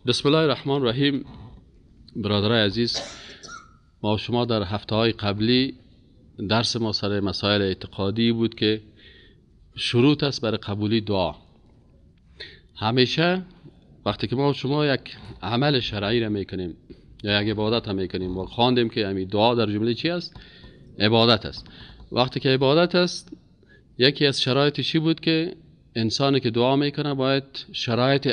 بسم الله الرحمن الرحیم. برادرای عزیز، ما شما در هفته های قبلی درس ما سر مسائل اعتقادی بود که شروط است برای قبولی دعا. همیشه وقتی که ما شما یک عمل شرعی را میکنیم یا یک عبادت هم میکنیم و خواندیم که همین دعا در جمله چی است؟ عبادت است. وقتی که عبادت است، یکی از شرایط چی بود که انسانی که دعا میکنه باید شرایط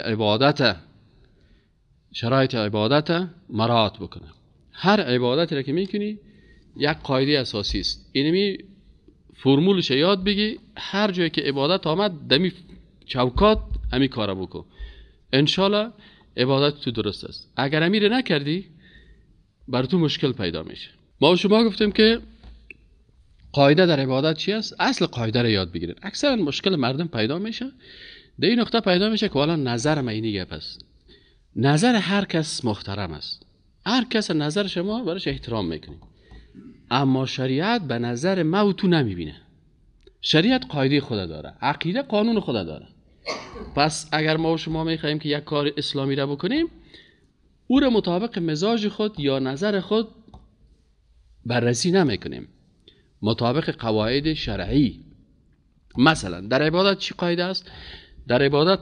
عبادت مراعات بکنه. هر عبادتی را که میکنی یک قاعده اساسی است، اینمی فرمولش یاد بگی. هر جایی که عبادت آمد دمی چوکات همی کارا بکن، انشالله عبادت تو درست است. اگر امیر نکردی بر تو مشکل پیدا میشه. ما شما گفتیم که قاعده در عبادت چی است؟ اصل قاعده را یاد بگیرید. اکثرا مشکل مردم پیدا میشه در این نقطه پیدا میشه که والا نظر ما اینی گپ است. نظر هر کس محترم است، هر کس نظر شما براش احترام میکنیم، اما شریعت به نظر ما و تو نمیبینه. شریعت قاعده خود داره، عقیده قانون خود داره. پس اگر ما و شما میخواهیم که یک کار اسلامی را بکنیم، او را مطابق مزاج خود یا نظر خود بررسی نمیکنیم، مطابق قواعد شرعی. مثلا در عبادت چی قاعده است؟ در عبادت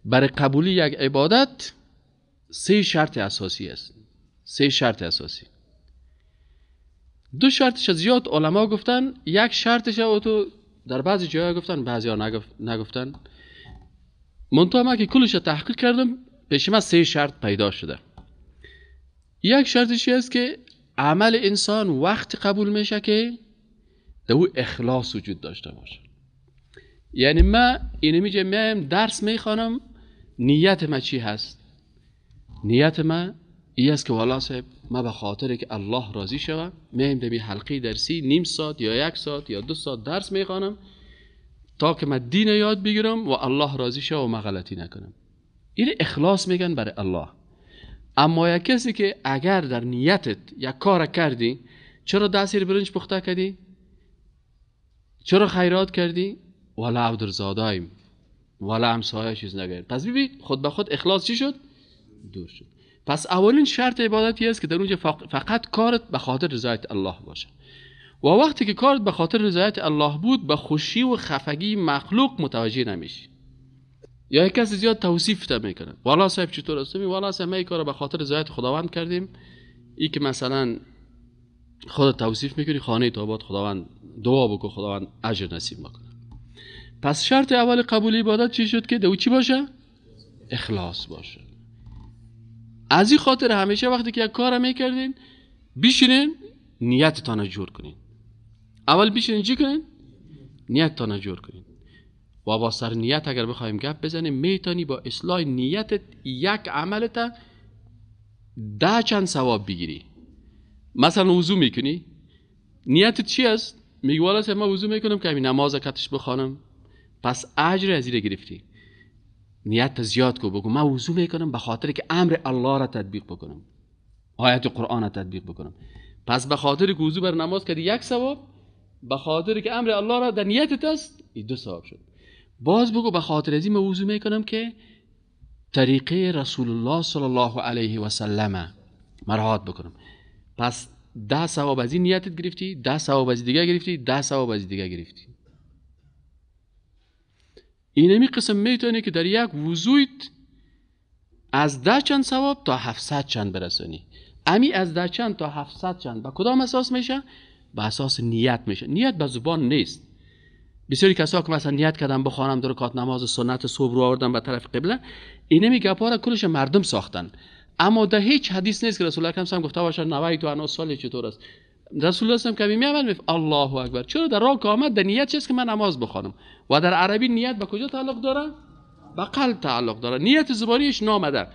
برای قبولی یک عبادت سه شرط اساسی است. سه شرط اساسی. دو شرطش زیاد علما گفتن، یک شرطش او تو در بعضی جاها گفتن، بعضی ها نگفتن. منتها من که کلش تحقیق کردم پیش من سه شرط پیدا شده. یک شرطش است که عمل انسان وقت قبول میشه که در او اخلاص وجود داشته باشه. یعنی من اینو میگم، میایم درس میخوانم، نیت من چی هست؟ نیت من ای است که والا صاحب ما به خاطر که الله راضی شوم میایم در حلقه درسی نیم ساعت یا یک ساعت یا دو ساعت درس میخوانم تا که من دین یاد بگیرم و الله راضی شوم و من غلطی نکنم. این اخلاص میگن برای الله. اما یک کسی که اگر در نیتت یک کار کردی، چرا دستیر برنج پخته کردی؟ چرا خیرات کردی؟ والا عبدالزاده‌ایم، والا همسایه چیز نگیر. پس ببین خود به خود اخلاص چی شد؟ دور شد. پس اولین شرط عبادتی است که در اونجا فقط کارت به خاطر رضایت الله باشه. و وقتی که کارت به خاطر رضایت الله بود، به خوشی و خفگی مخلوق متوجه نمیشی. یا یک کسی زیاد توصیف تا میکنه، والا صاحب چطور است؟ والا صاحب ما این کارو به خاطر رضایت خداوند کردیم. ای که مثلا خود توصیف میکنی، خانه توبات خداوند دعا بکن خداوند اجر نصیب میکنه. پس شرط اول قبول عبادت چی شد؟ که دو چی باشه؟ اخلاص باشه. از این خاطر همیشه وقتی که یک کار میکردین بیشینین نیتتان جور کنین. اول بیشینین چی کنین؟ نیتتان جور کنین. و با سر نیت اگر بخوایم گپ بزنیم، میتونی با اصلاح نیتت یک عملت 10 چند ثواب بگیری. مثلا وضو میکنی، نیتت چی است؟ میگی والا من وضو میکنم که همین نماز کتش بخوانم. پس اجر از این گرفتی. نیت زیاد کو، بگو من وضو میکنم به خاطر که امر الله را تطبیق بکنم، آیت قرآن را تطبیق بکنم. پس به خاطر که وضو بر نماز کردی یک ثواب، به خاطر که امر الله را در نیتت است این دو ثواب شد. باز بگو به خاطر از این وضو میکنم که طریقه رسول الله صلی الله علیه و سلم مراعات بکنم. پس 10 ثواب از این نیتت گرفتی، 10 ثواب از دیگه گرفتی، 10 ثواب از دیگه گرفتی. اینمی قسم میتونی که در یک وضویت از 10 چند ثواب تا 700 چند برسونی. امی از 10 چند تا 700 چند به کدام اساس میشه؟ به اساس نیت میشه. نیت به زبان نیست. بسیاری کسا که مثلا نیت کردن بخوانم دو رکعت نماز سنت صبح رو آوردن به طرف قبله، اینمی گپا را کلش مردم ساختن. اما در هیچ حدیث نیست که رسول اکرم صلی گفته باشه نویت و انا صلی چطور است. رسول الله صلی که میامد میگفت الله اکبر. چرا در راه که آمد در نیت چیست که من نماز بخوانم؟ و در عربی نیت به کجا تعلق داره؟ به قلب تعلق داره. نیت زبانیش نامده.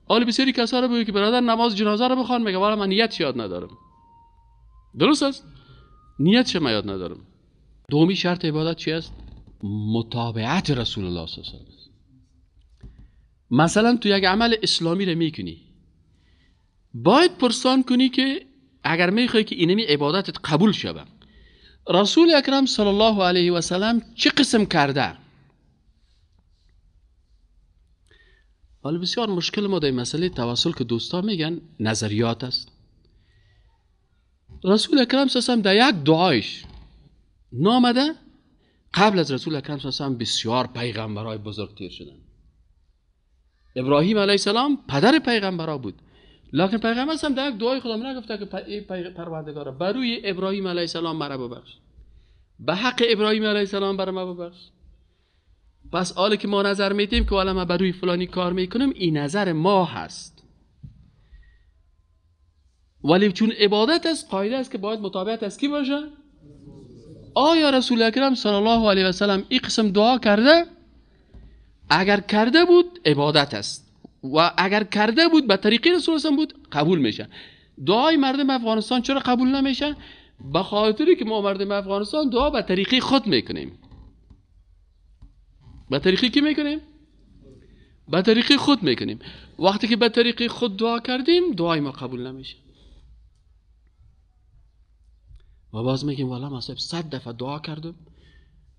حالا بسیاری کسا رو بگی که برادر نماز جنازه رو بخوان، میگه والا من نیت یاد ندارم. درست است؟ نیت چه من یاد ندارم. دومی شرط عبادت چی است؟ متابعت رسول الله صلی الله علیه و سلم. مثلا تو یک عمل اسلامی رو میکنی، باید پرسان کنی که اگر میخوای که اینمی عبادتت قبول شود، رسول اکرم صلی الله علیه و سلم چه قسم کرده؟ حالا بسیار مشکل ما در مسئله توسل که دوستا میگن نظریات است. رسول اکرم صلی الله علیه و در یک دعایش نامده. قبل از رسول اکرم صلی الله علیه و بسیار پیغمبرای بزرگ تیر شدن. ابراهیم علیه السلام پدر پیغمبرا بود، لکن پیغمبر هم در یک دعای خدا نگفته که ای پروردگارا بروی ابراهیم علیه السلام مرا ببخش، به حق ابراهیم علیه السلام برای ما ببخش. پس حالا که ما نظر میدیم که والا ما بروی فلانی کار میکنم، این نظر ما هست، ولی چون عبادت است، قاعده است که باید مطابقت از کی باشه؟ آیا رسول اکرم صلی الله علیه و سلم این قسم دعا کرده؟ اگر کرده بود عبادت است، و اگر کرده بود به طریقی رسول الله بود قبول میشه. دعای مردم افغانستان چرا قبول نمیشه؟ به خاطری که ما مردم افغانستان دعا به طریقی خود میکنیم. به طریقی کی میکنیم؟ به طریقی خود میکنیم. وقتی که به طریقی خود دعا کردیم، دعای ما قبول نمیشه. و باز میگیم والا ما صاحب 100 دفعه دعا کردم،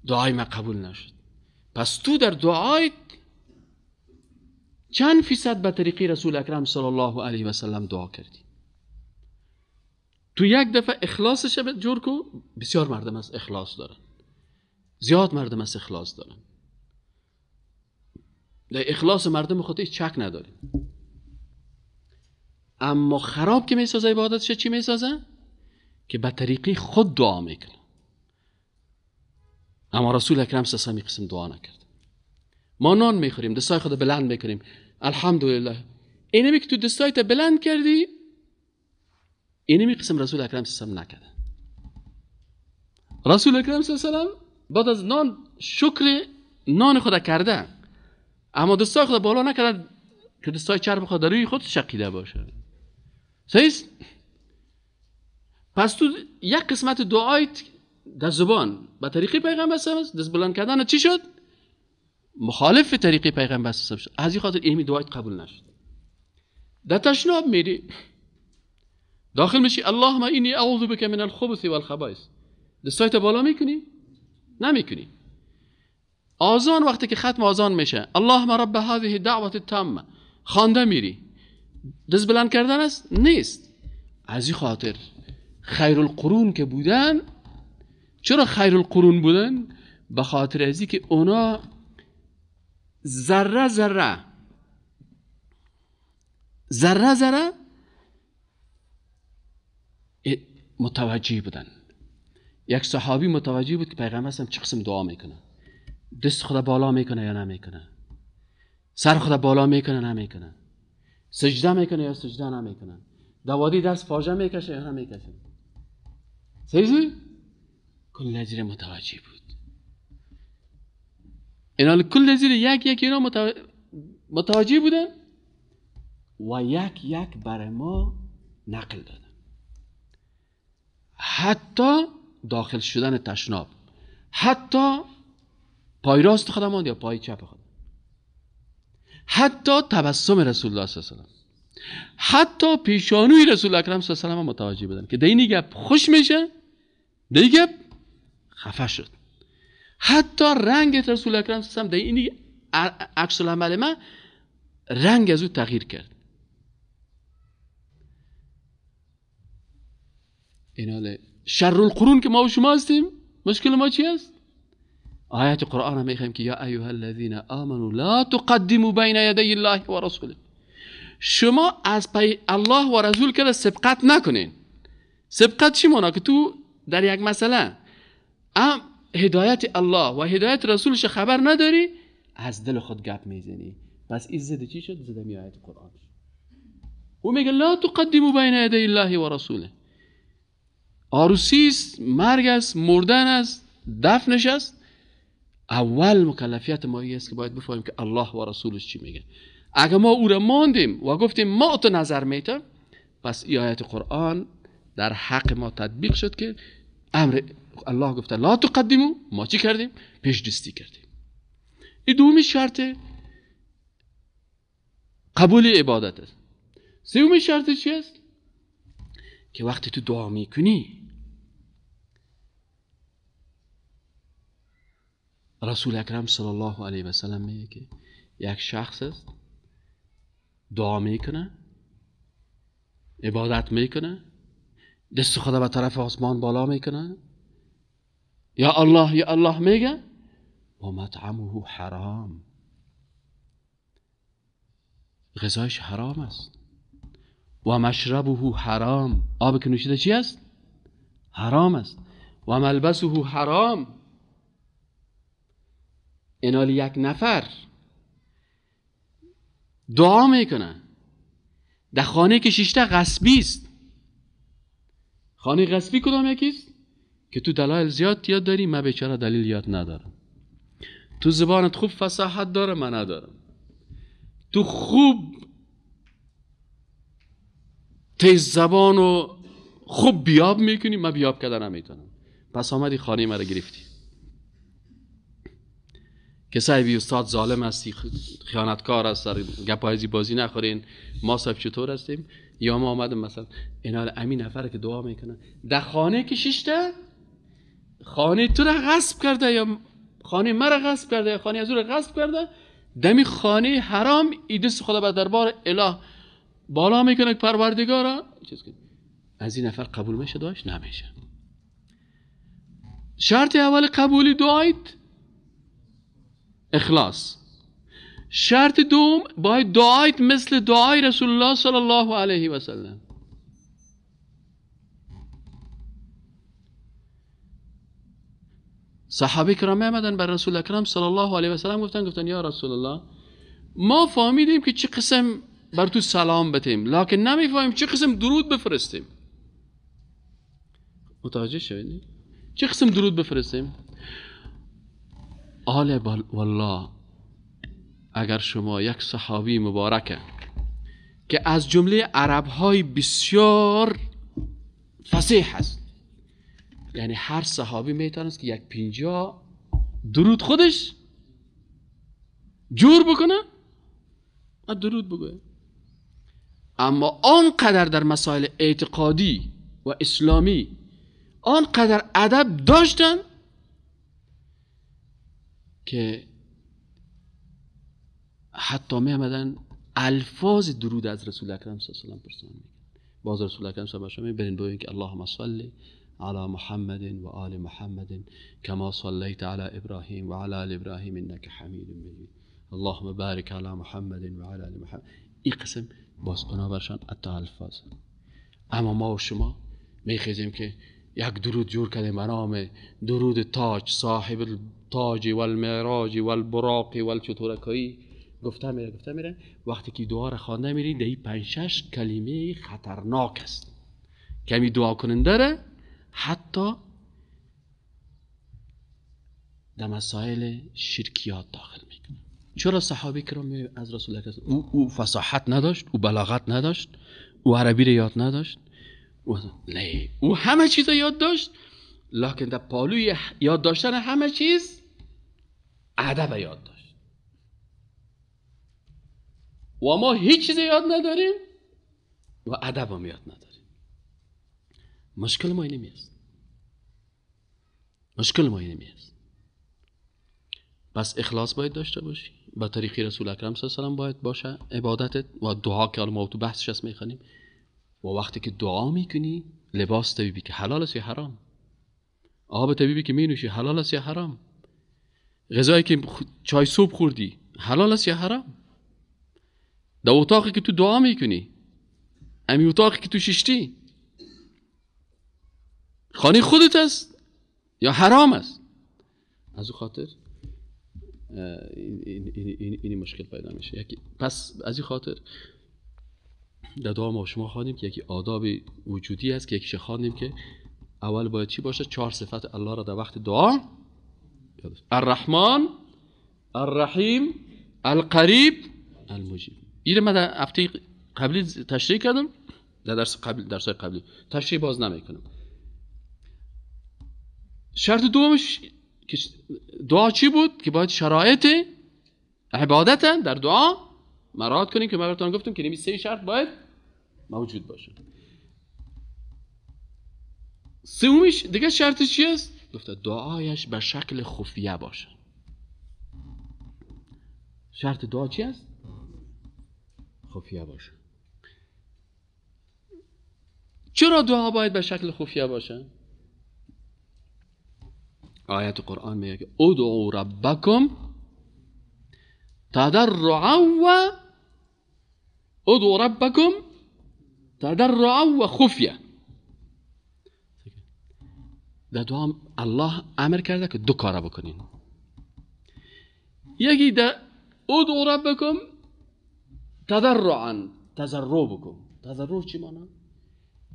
دعای ما قبول نشد. پس تو در دعایت چند فیصد به طریقی رسول اکرم صلی الله علیه و سلم دعا کردی؟ تو یک دفعه اخلاصش جور کو. بسیار مردم از اخلاص دارن، زیاد مردم از اخلاص دارن. در اخلاص مردم خود هیچ شک نداریم، اما خراب که میسازه عبادتش چی میسازه؟ که به طریقی خود دعا میکنه. اما رسول اکرم صلی الله علیه و قسم دعا نکرد. ما نان میخوریم، دستای خود بلند میکنیم، الحمدلله. اینمی که تو دستایت بلند کردی، اینمی قسم رسول اکرم صلی الله علیه و نکرد. رسول اکرم صلی الله علیه و بعد از نان شکر نان خود کرده، اما دستای خود بالا نکرد که دستای چرب خود در روی خود شقیده باشه. صحیح؟ پس تو یک قسمت دعایت در زبان به طریقی پیغمبر صلی الله علیه و دست بلند کردن چی شد؟ مخالف طریقی پیغمبر صلی الله علیه و شد. از این خاطر اینمی دعایت قبول نشد. در تشناب میری داخل میشی، اللهم اینی اعوذ بک من الخبث والخبائث، دستایت بالا میکنی؟ نمیکنی. آذان وقتی که ختم آذان میشه، اللهم رب هذه الدعوه التامه، خوانده میری، دست بلند کردن است؟ نیست. از این خاطر خیر القرون که بودن، چرا خیر القرون بودن؟ به خاطر ازی که اونا ذره ذره ذره ذره متوجه بودن. یک صحابی متوجه بود که پیغمبر هم چه قسم دعا میکنه، دست خدا بالا میکنه یا نمیکنه، سر خدا بالا میکنه نمیکنه، سجده میکنه یا سجده نمیکنه، دوادی دست فاجعه میکشه یا نمیکشه. صحیح؟ کل زیر متوجه بود. اینا کل زیر یک یک اینا متوجه بودن و یک یک برای ما نقل دادن. حتی داخل شدن تشناب، حتی پای راست خودمان یا پای چپ خودمان، حتی تبسم رسول الله صلی الله علیه و سلم، حتی پیشانوی رسول اکرم صلی الله علیه و سلم متوجه بودن که دینی گپ خوش میشه، دی گپ خفه شد. حتی رنگ رسول اکرم صلی الله علیه و سلم دینی عکس العمل ما رنگ از او تغییر کرد. اینا شر القرون که ما و شما هستیم، مشکل ما چی است؟ آیات قرآن هم میخوایم که یا ایها الذین آمنوا لا تقدموا بین یدی الله و رسوله، شما از پی الله و رسول که سبقت نکنین. سبقت چی مانا؟ که تو در یک مسئله ام هدایت الله و هدایت رسولش خبر نداری، از دل خود گپ میزنی. پس این زده چی شد؟ زده می آیت قرآن شد. او میگه لا تقدموا بین یدی الله و رسوله. عروسی است، مرگ است، مردن است، دفنش است. اول مکلفیت ما است که باید بفهمیم که الله و رسولش چی میگه. اگر ما او را ماندیم و گفتیم ما تو نظر میتم، پس این آیت قرآن در حق ما تطبیق شد که امر الله گفته لا تقدمو، ما چی کردیم؟ پیش دستی کردیم. این دومی شرط قبول عبادت است. سومی شرط چی است؟ که وقتی تو دعا میکنی، رسول اکرم صلی الله علیه و سلم میگه که یک شخص است دعا میکنه، عبادت میکنه، دست خدا به طرف آسمان بالا میکنه، یا الله یا الله میگه، و مطعمه حرام، غذایش حرام است، و مشربه حرام، آب که نوشیده چی است؟ حرام است، و ملبسه حرام. اینال یک نفر دعا میکنه در خانه که شیشته غصبی است. خانه غصبی کدام یکیست؟ که تو دلایل زیاد یاد داری، من بیچاره دلیل یاد ندارم. تو زبانت خوب فصاحت داره، من ندارم. تو خوب تیز زبان و خوب بیاب میکنی، من بیاب کردن نمیتونم. پس آمدی خانه مرا گرفتی که صاحبی استاد ظالم هستی، خیانتکار هست، سر گپایزی بازی نخورین، ما صاحب چطور هستیم؟ یا ما آمدم مثلا اینا امین نفره که دعا میکنه در خانه که شیشته، خانه تو را غصب کرده یا خانه مرا غصب کرده یا خانه از او را غصب کرده، دمی خانه حرام ای دست خدا به دربار اله بالا میکنه که پروردگارا چیز کنه. از این نفر قبول میشه دعاش؟ نمیشه. شرط اول قبولی دعایت اخلاص. شرط دوم باید دعایت مثل دعای رسول الله صلی الله علیه و سلم. صحابه کرام آمدن بر رسول اکرم صلی الله علیه و سلم گفتن یا رسول الله، ما فهمیدیم که چه قسم بر تو سلام بتیم، لکن نمیفهمیم چه قسم درود بفرستیم. متوجه شدید؟ چه قسم درود بفرستیم؟ آل والله اگر شما یک صحابی مبارکه که از جمله عربهای بسیار فصیح است، یعنی هر صحابی میتونست که 150 درود خودش جور بکنه و درود بگوه، اما آنقدر در مسائل اعتقادی و اسلامی آنقدر ادب داشتن که حتی می آمدن الفاظ درود از رسول اکرم صلی الله علیه و سلم پرسان میکردن. باز رسول اکرم صلی الله علیه و سلم برین بگوین که اللهم صل علی محمد و آل محمد کما صلیت علی ابراهیم و علی آل ابراهیم انک حمید مجید اللهم بارک علی محمد و علی آل محمد. این قسم باز اونا برشان حتی الفاظ. اما ما و شما میخیزیم که یک درود جور کردیم به نام درود تاج، صاحب التاج والمعراج والبراق والچطورکایی، گفته میره گفته میره. وقتی که دعا را خوانده میری در این 5-6 کلمه خطرناک است کمی دعا کننده را حتی در مسائل شرکیات داخل میکنه. چرا صحابه کرام از رسول الله او فصاحت نداشت، او بلاغت نداشت، او عربی را یاد نداشت، نه او همه چیز را یاد داشت، لکن در پالوی یاد داشتن همه چیز ادب یاد داشت. و ما هیچ چیز یاد نداریم و ادب هم یاد نداریم. مشکل ما اینمی است. مشکل ما اینمی است. پس اخلاص باید داشته باشی، با طریق رسول اکرم صلی الله علیه و سلم باید باشه عبادتت و دعا که ما تو بحثش هست میخوانیم. و وقتی که دعا میکنی لباس طبیبی که حلال است یا حرام، آب طبیبی که مینوشی حلال است یا حرام، غذایی که چای صبح خوردی حلال است یا حرام، در اتاقی که تو دعا میکنی، امی اتاقی که تو ششتی خانه خودت است یا حرام است. از او خاطر این مشکل پیدا میشه. یکی پس از این خاطر در دعا ما شما خواندیم که یکی آداب وجودی است که یکیش خواندیم که اول باید چی باشه؟ 4 صفت الله را در وقت دعا: الرحمن، الرحیم، القریب، المجیب. این من در هفته قبلی تشریح کردم، در درس قبلی، درس‌های قبلی تشریح باز نمیکنم. شرط دومش که دعا چی بود؟ که باید شرایط عبادت در دعا مراعات کنیم که من براتون گفتم که 3 شرط باید موجود باشه. سومیش دیگه شرطش چی است؟ گفته دعایش به شکل خفیه باشه. شرط دعا چی است؟ خفیه باشه. چرا دعا باید به شکل خفیه باشه؟ آیت قرآن میگه که ادعوا ربکم تضرعا و ادعوا ربکم تضرعا و خفیه. در دعا الله امر کرده که دو کار بکنین. یکی در ادعوا ربکم تضرعا، تضرع بکن. تضرع چی معنی؟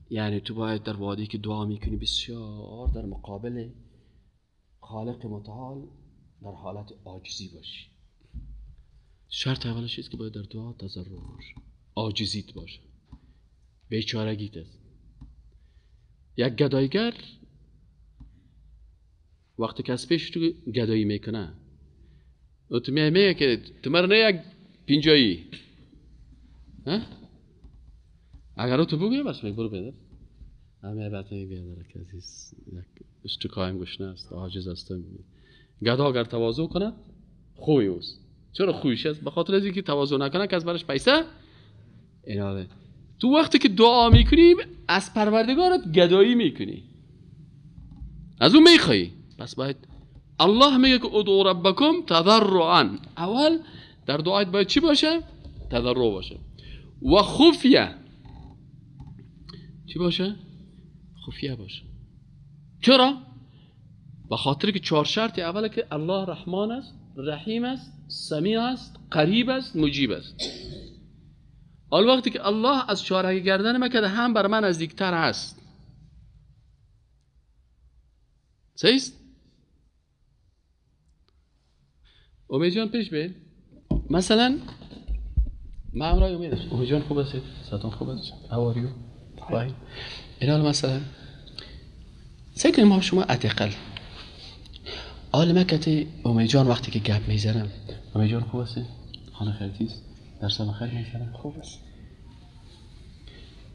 یعنی تو باید در وادی که دعا میکنی بسیار در مقابل خالق متعال در حالت عاجزی باشی. شرط اولش است که باید در دعا تضرع باشه، عاجزیت باشه، بیچارگیت است. یک گدایگر وقتی که از پیش تو گدایی میکنه و تو میگه که تو مرا نه یک پینجایی، اگر تو بگوی بس میگه برو بیدر همه بعد میگه بیادر که عزیز یک اشتکایم گشنه است، عاجز هستم. گدا اگر تواضع کند خوی اوست. چرا خویش است؟ به خاطر از اینکه تواضع نکنه که از برش پیسه ایناله. تو وقتی که دعا میکنی از پروردگارت گدایی میکنی، از اون میخوایی. پس باید الله میگه که ادعوا ربکم تضرعا. اول در دعایت باید چی باشه؟ تضرع باشه و خفیه. چی باشه؟ خفیه باشه. چرا؟ به خاطر که چهار شرط اوله که الله رحمان است، رحیم است، سمیع است، قریب است، مجیب است. حال وقتی که الله از چهارراه گردن ما کرده هم بر من نزدیکتر هست. صحیح است؟ امید جان پیش بین. مثلا من امرای امید است. امید جان خوب است؟ ساتون خوب است؟ How are you? Fine. اینا مثلا سعی کنیم ما شما حداقل حال مکتی امید جان وقتی که گپ میزنم، امید جان خوب است؟ خانه خیرتی است؟ درس خیر میزنم؟ خوب است.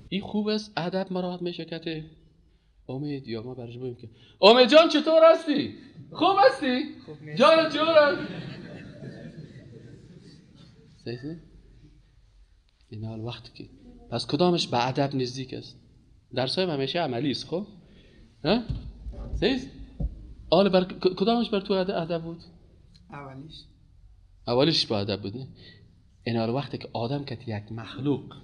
این خوب است؟ ادب مراعات میشه کته امید یا ما برش بگیم که امید جان چطور هستی؟ خوب هستی؟ جان چطور هستی؟ صحیح؟ این حال وقتی که پس کدامش به ادب نزدیک است؟ درسای همیشه عملی است. خب ها؟ صحیح؟ حال بر کدامش بر تو ادب بود؟ اولیش. اولیش با ادب بود نه؟ این حال وقتی که آدم که یک مخلوق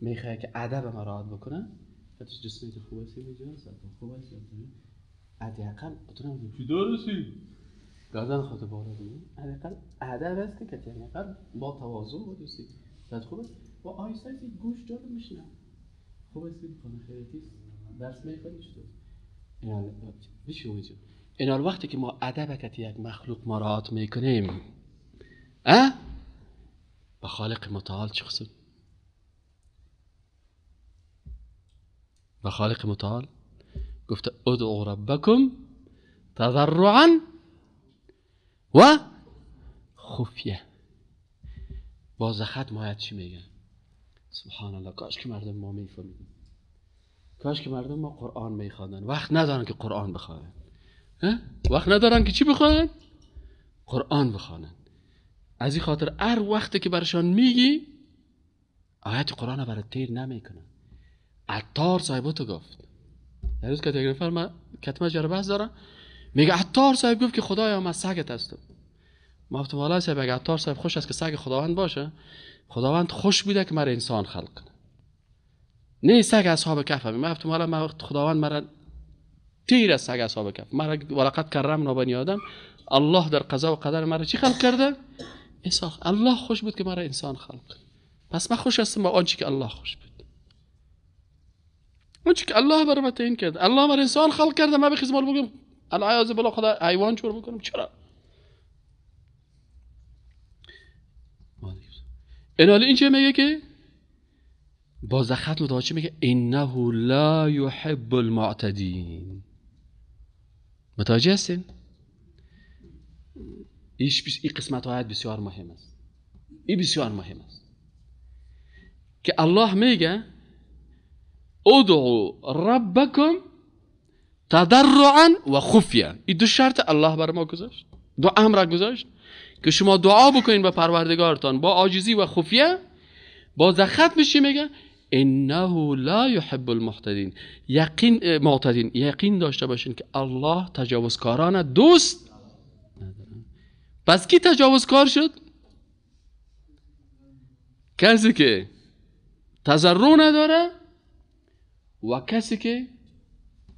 میخواد که ادب مراعات بکنه، فتش جسمیت خوب است میجان، ساعت خوب است، حداقل اتونم چی درستی؟ گردن خود بالا بگیر. حداقل ادب است که یک نفر با تواضع و دوستی ساعت خوب است و آیسته آیسته گوش داده میشنم. خوب است، خانه خیریتی است، درس میخوانی چطور؟ این حال وقتی که ما ادب که یک مخلوق مراعات میکنیم، به خالق متعال چه قسم؟ و خالق متعال گفته ادعوا ربکم تضرعا و خفیه. باز ختم آیت چی میگه؟ سبحان الله، کاش که مردم ما میفهمیدن، کاش که مردم ما قرآن میخواندن. وقت ندارن که قرآن بخوانن، وقت ندارن که چی بخوانن؟ قرآن بخوانن. از این خاطر هر وقتی که برشان میگی آیت قرآن برای تیر نمیکنن. عطار صاحب تو گفت در روز که یک نفر من کتمه جره بحث دارم، میگه عطار صاحب گفت که خدایا من سگت هستم. ما گفتم والله صاحب اگه عطار صاحب خوش است که سگ خداوند باشه، خداوند خوش بوده که مرا انسان خلق کنه، نه سگ اصحاب کهف. ما گفتم والله من خداوند مرا تیر از سگ اصحاب کهف، مرا ولقد کرمنا بنی آدم، الله در قضا و قدر مرا چی خلق کرده؟ انسان. الله خوش بود که مرا انسان خلق کنه، پس من خوش هستم با آنچه که الله خوش بود، اون که الله برای من تعیین کرد. الله مرا انسان خلق کرده، من بخیز مال بگم العیاذ بالله خدا حیوان جور بکنم؟ چرا؟ این حالا اینجا میگه که باز ختم دعا چی میگه؟ انه لا یحب المعتدین. متوجه هستین؟ این قسمت آیت بسیار مهم است. این بسیار مهم است که الله میگه ادعوا ربکم تضرعا و خفیه. این دو شرط الله بر ما گذاشت، دو امر گذاشت که شما دعا بکنین به پروردگارتان با عاجزی و خفیه. باز در ختمش میگه انه لا يحب المعتدین. یقین معتدین، یقین داشته باشین که الله تجاوزکاران دوست نداره. پس کی تجاوزکار شد؟ کسی که تضرع نداره و کسی که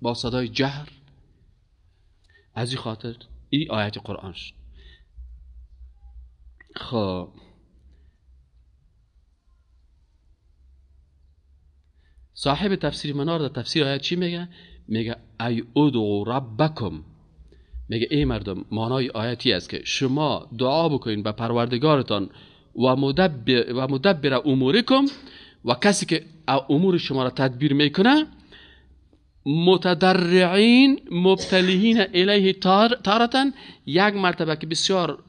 با صدای جهر. از این خاطر این آیت قرآن شد. خب صاحب تفسیر منار در تفسیر آیت چی میگه؟ میگه ای ادعو ربکم، میگه ای مردم، معنای آیتی است که شما دعا بکنین به پروردگارتان و مدبر امورکم، و کسی که امور شما را تدبیر میکنه، متدرعین مبتلهین الیه تارتن، یک مرتبه که بسیار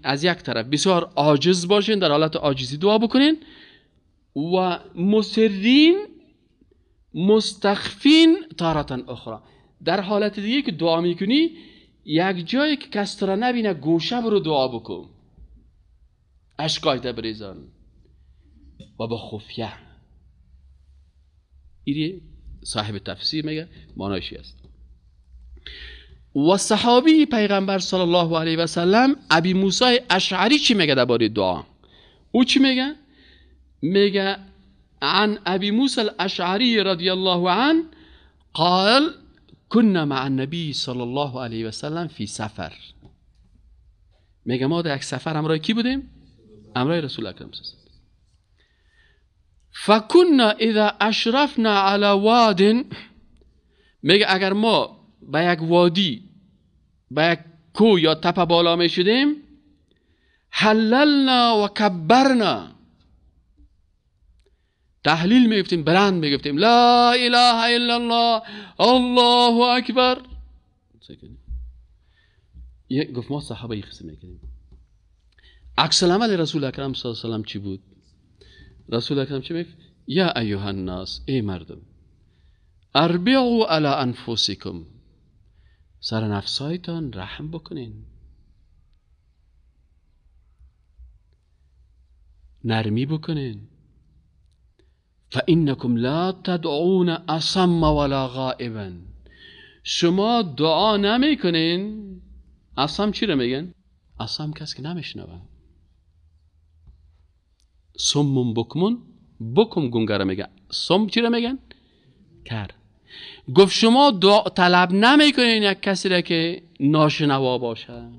از یک طرف بسیار عاجز باشین، در حالت عاجزی دعا بکنین، و مصرین مستخفین تارتن اخرى، در حالت دیگه که دعا میکنی یک جایی که کس را نبینه گوشه برو دعا بکن، اشکایت بریزن و با خفیه. ایری صاحب تفسیر میگه معنایش است. و صحابی پیغمبر صلی الله علیه و سلم ابی موسی اشعری چی میگه درباره دعا؟ او چی میگه؟ میگه عن ابی موسی الاشعری رضی الله عنه قال كنا مع النبي صلی الله علیه و سلم فی سفر. میگه ما در یک سفر همراه کی بودیم؟ همراه رسول اکرم صلی الله علیه و سلم. فكنا اذا اشرفنا على واد، میگه اگر ما به یک وادی، به یک کو یا تپه بالا می شدیم، حللنا و کبرنا، تحلیل می گفتیم، بلند می گفتیم لا اله الا الله الله اکبر. گفت ما صحابه قصه میکنیم. عکس العمل رسول اکرم صلی الله علیه و سلم چی بود؟ رسول اکرم چی میگفت؟ یا ایها الناس، ای مردم، اربعوا علی انفسکم، سر نفسایتان رحم بکنین، نرمی بکنین، فانکم لا تدعون اصم ولا غائبا، شما دعا نمیکنین. اصم چی رو میگن؟ اصم کسی که نمیشنوه. سمم بکمون، بکم گنگره میگن. سم چی رو میگن؟ کر. گفت شما دعا طلب نمیکنین یک کسی را که ناشنوا باشه،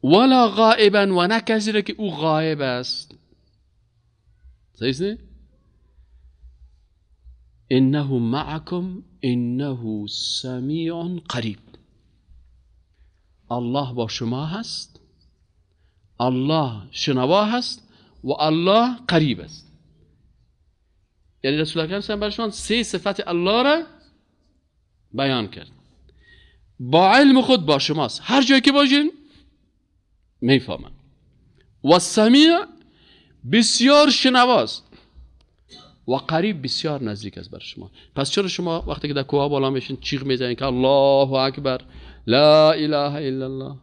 ولا غائبا، و نه کسی را که او غایب است. صحیح نه؟ انه معکم انه سمیع قریب. الله با شما هست، الله شنوا هست و الله قریب است. یعنی رسول اکرم صلی الله علیه و آله سه صفت الله را بیان کرد. با علم خود با شماست، هر جایی که باشین میفهمن. و سمیع بسیار شنواست و قریب بسیار نزدیک است بر شما. پس چرا شما وقتی که در کوه بالا میشین چیغ میزنین که الله اکبر لا اله الا الله؟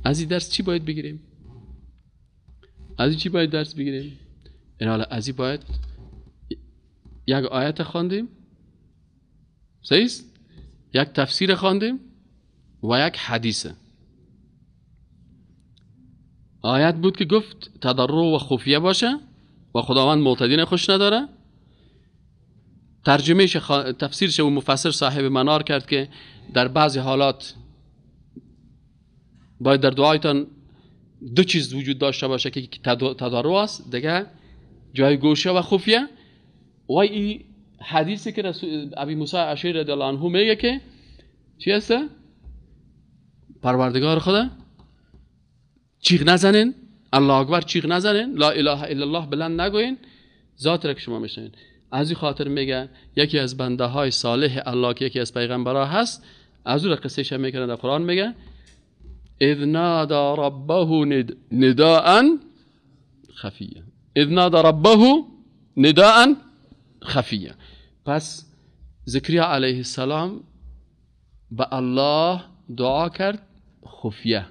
از این درس چی باید بگیریم؟ از این چی باید درس بگیریم؟ این حالا از این باید یک آیت خواندیم، صحیح است؟ یک تفسیر خواندیم و یک حدیث. آیت بود که گفت تضرع و خفیه باشه و خداوند معتدین خوش نداره. ترجمهش تفسیرش و مفسر صاحب منار کرد که در بعضی حالات باید در دعایتان دو چیز وجود داشته باشه که تضرع است، دیگه جای گوشه و خفیه. و این حدیثی که رسول ابی موسی اشعری رضی الله عنه میگه که چی هست؟ پروردگار خدا چیغ نزنین، الله اکبر چیغ نزنین، لا اله الا الله بلند نگوین، ذات را که شما میشنوین. از این خاطر میگه یکی از بنده های صالح الله که یکی از پیغمبرها هست، از او را قصهش میکنه در قرآن، میگه اذ نادى ربه نداء خفیا، اذ نادى ربه نداء خفیا. پس زکریا علیه السلام به الله دعا کرد خفیه.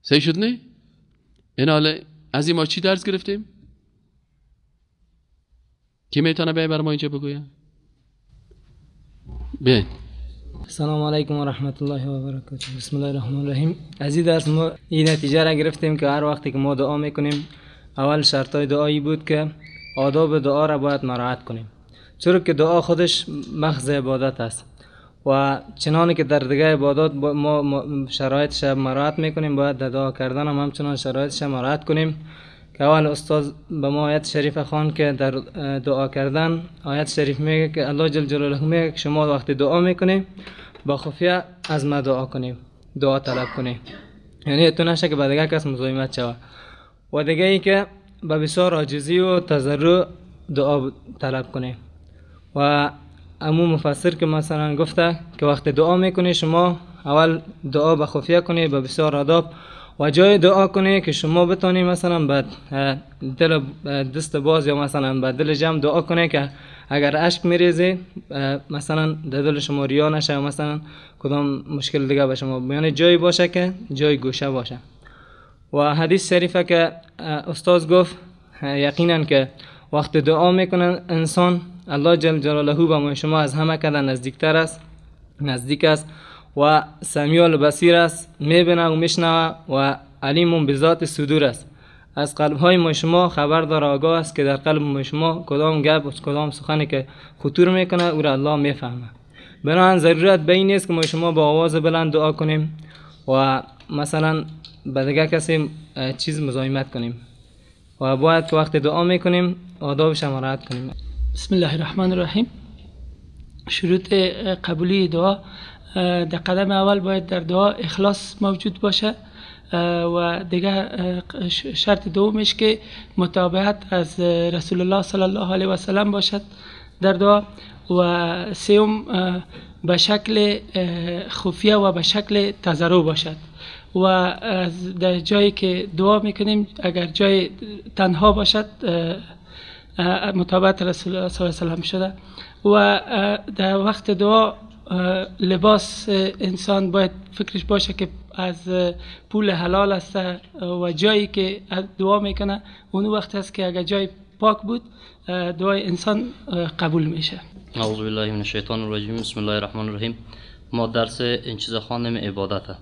صحیح شد نه؟ این حالا از این ما چی درس گرفتیم؟ کی میتونه بیای بر ما اینجا بگویه؟ بیاین. السلام علیکم و رحمت الله و برکاته. بسم الله الرحمن الرحیم. از این درس ما این نتیجه را گرفتیم که هر وقتی که ما دعا میکنیم، اول شرطای دعایی بود که آداب دعا را باید مراعات کنیم، چرا که دعا خودش مخز عبادت است و چنانه که در دیگه عبادات ما شرایطش مراعات میکنیم، باید در دعا کردن هم همچنان شرایطش مراعات کنیم. که اول استاد به ما آیت شریف خوان که در دعا کردن آیت شریف میگه که الله جل جلاله میگه که شما وقتی دعا میکنیم با خفیه از ما دعا کنیم، دعا طلب کنیم، یعنی تو نشه که به دیگه کس مزاحمت شوه. و دیگه ای که به بسیار عاجزی و تضرع دعا طلب کنیم. و امو مفسر که مثلا گفته که وقتی دعا میکنی شما اول دعا به خفیه کنی به بسیار آداب و جای دعا کنی که شما بتونی مثلا به دل دست باز یا مثلا به دل جمع دعا کنی که اگر اشک میریزی مثلا در دل شما ریا نشه، مثلا کدام مشکل دیگه به شما، یعنی جایی باشه که جای گوشه باشه. و حدیث شریفه که استاد گفت یقینا که وقت دعا میکنن انسان الله جل جلاله به ما شما از همه کده نزدیکتر است، نزدیک است و سمیع البصیر است، میبینه و میشنوه و علیم بذات صدور است. از قلب های ما شما خبر داره، آگاه است که در قلب ما شما کدام گپ و کدام سخنی که خطور میکنه او را الله میفهمه. بنابراین ضرورت به این نیست که ما شما با آواز بلند دعا کنیم و مثلا به دیگه کسی چیز مزاحمت کنیم و باید که وقت دعا میکنیم آدابش مراعات کنیم. بسم الله الرحمن الرحیم. شروط قبولی دعا: در قدم اول باید در دعا اخلاص موجود باشه و دیگه شرط دومش که متابعت از رسول الله صلی الله علیه و سلم باشد در دعا، و سوم به شکل خفیه و به شکل تضرع باشد. و در جایی که دعا میکنیم اگر جای تنها باشد متابعت رسول الله صلی الله علیه و سلم شده. و در وقت دعا لباس انسان باید فکرش باشه که از پول حلال است و جایی که دعا میکنه اون وقت است که اگر جای پاک بود دعای انسان قبول میشه. اعوذ بالله من الشیطان الرجیم. بسم الله الرحمن الرحیم. ما درس این چیز خواندیم، عبادت.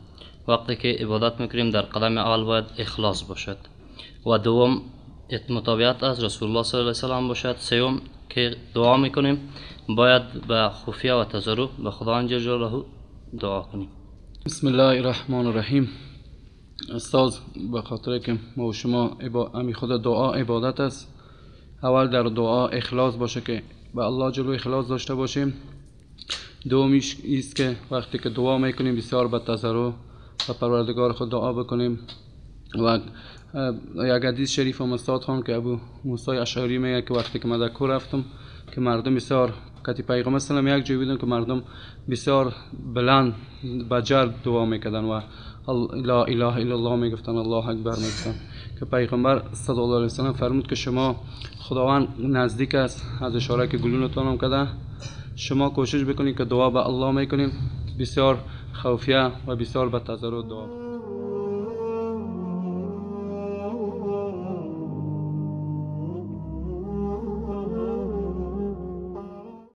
وقتی که عبادت میکنیم در قدم اول باید اخلاص باشد و دوم متابعت از رسول الله صلی الله علیه و سلم باشد، سوم که دعا میکنیم باید به خفیه و تضرع به خداوند جل جلاله دعا کنیم. بسم الله الرحمن الرحیم. استاد به خاطر که ما و شما امی خود دعا عبادت است، اول در دعا اخلاص باشه که به الله جلو اخلاص داشته باشیم. دومیش ایست که وقتی که دعا میکنیم بسیار به تضرع و پروردگار خود دعا بکنیم. و یک حدیث شریف هم استاد خان که ابو موسی اشعری میگه که وقتی که من در کوه رفتم که مردم بسیار کتی پیغمبر سلام یک جای بودن که مردم بسیار بلند به جر دعا میکردن و لا اله الا الله میگفتن، الله اکبر میگفتن، که پیغمبر صلی الله علیه و سلم فرمود که شما خداوند نزدیک است، از اشاره که گلونتان هم کرده، شما کوشش بکنید که دعا به الله میکنیم بسیار خوفیه و بسیار به تضرع دعا.